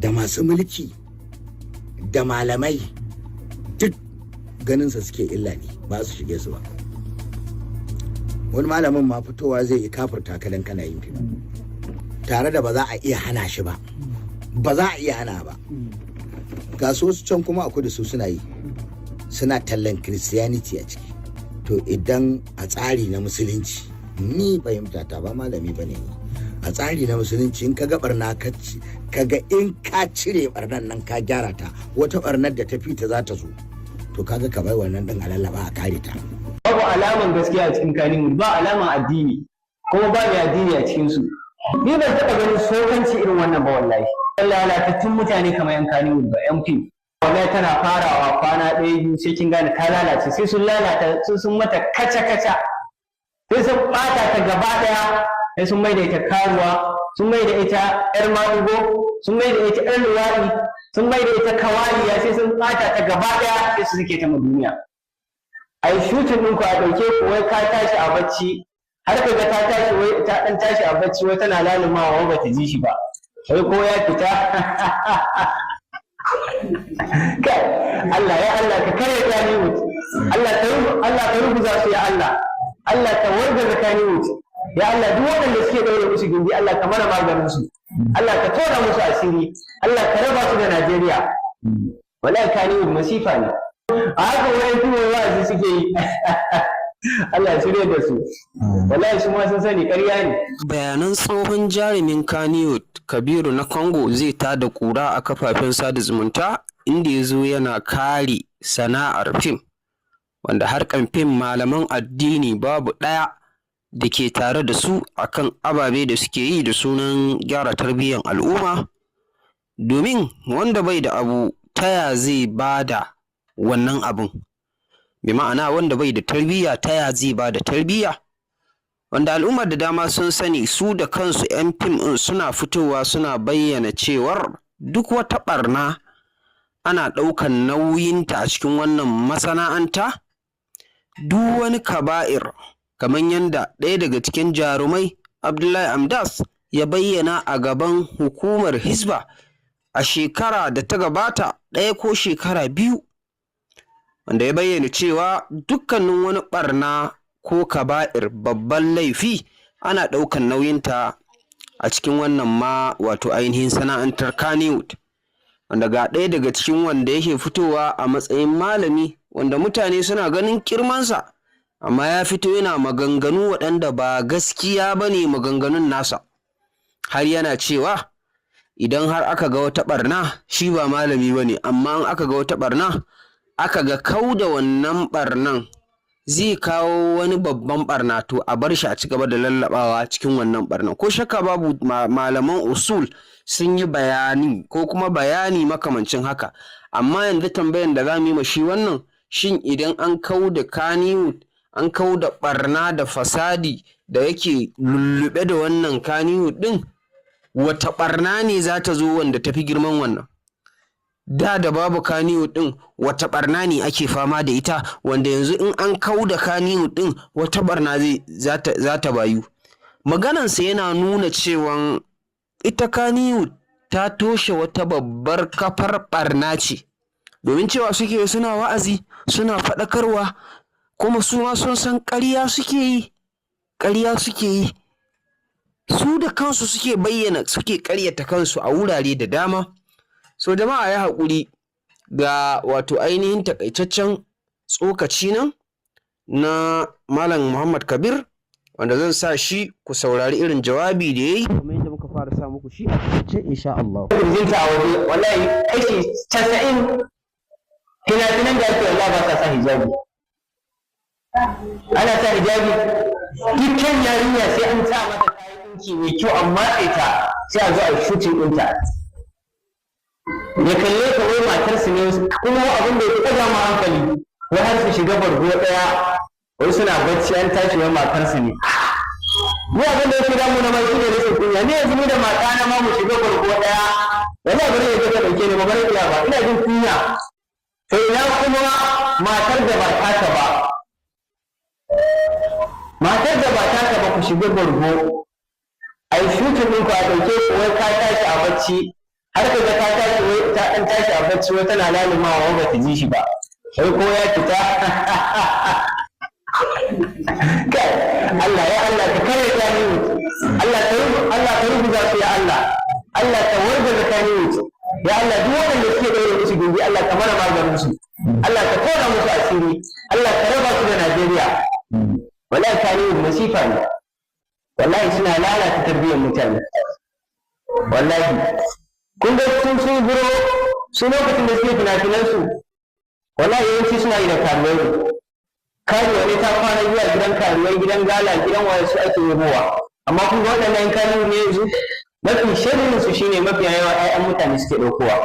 Da masu mulki da malamai duk ganinsa suke illa ne, ba su shige su ba. Wani malamin ma fitowa zai yi kafirta kadan kana yin fim, tare da ba za a iya hana shi ba, ba za a iya hana ba. Ga su wasu can kuma a kudu, su suna yi, suna tallan Christianity a ciki. To idan a tsari na Musulunci, ni fahimta ta, ba malami ba ne ni, a tsari na Musulunci, in ka ga barna, ka ga in ka cire barnan nan ka gyara ta, wata barnar da ta fi ta za ta zo. To kaga ka bai wannan din a lallaba a kare ta. Babu alaman gaskiya a cikin Kannywood, ba alaman addini, kuma ba mai addini a cikin su. Ni ban taɓa ganin sokanci irin wannan ba wallahi. Lalatattun mutane kamar yan Kannywood ba, yan fim. Wallahi tana farawa kwana ɗaya biyu sai kin gane ta lalace. Sai sun lalata, sai sun mata kaca kaca, sai sun ɓata ta gaba ɗaya, sai sun maida ita karuwa, sun maida ita ƴar maɗigo, sun maida ita ƴar luwaɗi, sun maida ita kawaliya. Sai sun ɓata ta gaba ɗaya, sai su suke ta ma duniya. A yi shooting ɗinku, a ɗauke ku, wai ka tashi a bacci, har ka ga ta tashi, wai ta ɗan tashi a bacci, wai tana lalumawa, wai bata ji shi ba, wai ko ya fita. Kai, Allah, ya Allah, ka kare Kannywood. Allah ka Allah ka rubuza su. Ya Allah, Allah ka wargaza Kannywood. Ya Allah, duk waɗanda suke ɗaure musu gindi, Allah ka mana maganin su. Allah ka tona musu asiri. Allah ka raba su da Najeriya. Wallahi Kannywood masifa ne. A haka wani kuma wa'azi suke yi. Allah ya shirya da su. Wallahi su ma sun sani ƙarya ne. Bayanan tsohon jarumin Kannywood Kabiru na Congo zai tada ƙura a kafafen sada zumunta, inda ya zo yana kare sana'ar fim, wanda harkan fim malaman addini babu ɗaya da ke tare da su akan ababe da suke yi da sunan gyara tarbiyyar al'umma, domin wanda bai da abu taya zai ba da wannan abun? Bi ma'ana, wanda bai da tarbiyya taya zai ba da tarbiyya? Wanda al'ummar da dama sun sani, su da kansu 'yan fim ɗin suna fitowa suna bayyana cewar duk wata ɓarna ana ɗaukan nauyinta a cikin wannan masana'anta, duk wani kaba'ir, kamar yadda ɗaya daga cikin jarumai, Abdullahi Amdas, ya bayyana a gaban hukumar Hisba a shekara da ta gabata, ɗaya ko shekara 2, wanda ya bayyana cewa dukkanin wani ɓarna ko kaba'ir, babban laifi, ana ɗaukan nauyinta a cikin wannan ma wato ainihin sana'antar Kannywood. Wanda ga ɗaya daga cikin wanda yake fitowa a matsayin malami, wanda mutane suna ganin girmansa, amma ya fito yana maganganu waɗanda ba gaskiya ba ne maganganun nasa, har yana cewa idan har aka ga wata ɓarna, shi ba malami ba ne, amma in aka ga wata ɓarna, aka ga kau da wannan ɓarnan zai kawo wani babban ɓarna, to a bar shi a ci gaba da lallaɓawa cikin wannan ɓarnan. Ko shakka babu, malaman usul sun yi bayani ko kuma bayani makamancin haka. Amma yanzu tambayan da za mu yi ma shi wannan, shin idan an kau da Kannywood, an kau da ɓarna da fasadi da yake lullube da wannan Kannywood ɗin, wata ɓarna ne za ta zo wanda tafi girman wannan? Da da babu Kannywood ɗin, wata ɓarna ne ake fama da ita, wanda yanzu in an kau da Kannywood ɗin, wata ɓarna za ta bayu? Maganansa yana nuna cewa ita Kannywood ta toshe wata babbar kafar ɓarna ce, domin cewa suke suna wa'azi, suna faɗakarwa, kuma su ma sun san ƙarya suke yi, ƙarya suke yi. Su da kansu suke bayyana, suke ƙaryata kansu a wurare da dama. So jama'a, ya haƙuri, ga wato ainihin takaitaccen tsokaci nan na Malam Muhammad Kabir, wanda zan sa shi ku saurari irin jawabi da ya yi, kamar yadda muka fara sa muku shi a takaice, insha Allah. Kirjinta a waje. Wallahi kashi 90 fina-finan da ake, wallahi ba sa sa hijabi. Ana sa hijabi? Dukkan yarinya sai an sa mata kayan ɗinki mai kyau, an matse ta, sai a zo a shooting ɗinta. Ya kalle ka, wai matarsu ne. Kuma abin da ya fi ɗaga ma hankali, wai har su shiga bargo ɗaya, wai suna bacci, an tashi, wai matarsu ne. Ni abin da yake damu na ma shine rashin kunya. Ni yanzu ni da mata na ma mu shiga bargo ɗaya, wallahi bari ya ga ta ɗauke ni ba, bari iya ba, ina jin kunya. To ina kuma matar da ba taka ba? Matar da ba taka ba, ku shiga bargo, a yi shooting ɗinku, a ɗauke ku, wai ka tashi a bacci. Har ka ga ta tashi, wai ta ɗan tashi a bacci, wai tana lalumawa, wai bata ji shi ba, wai ko ya fita. Kai, Allah, ya Allah, ka kare Kannywood. Allah ka Allah ka rubuta su. Ya Allah, Allah ka wargaza Kannywood. Ya Allah, duk waɗanda suke ɗaure musu gindi, Allah ka mana maganin su. Allah ka kona musu asiri. Allah ka raba su da Najeriya. Wallahi Kannywood masifa ne. Wallahi suna lalata tarbiyyar mutane. Wallahi kun ga sun buro su lokacin da suke fina-finan su, wallahi yawanci suna yi da karuwai ne. Karuwa ne ta kwana zuwa gidan karuwai, gidan gala, gidan waye, su ake yabowa. Amma kun ga waɗannan karuwa ne yanzu, mafi sharrin su shine mafiya yawa 'ya'yan mutane suke ɗaukowa.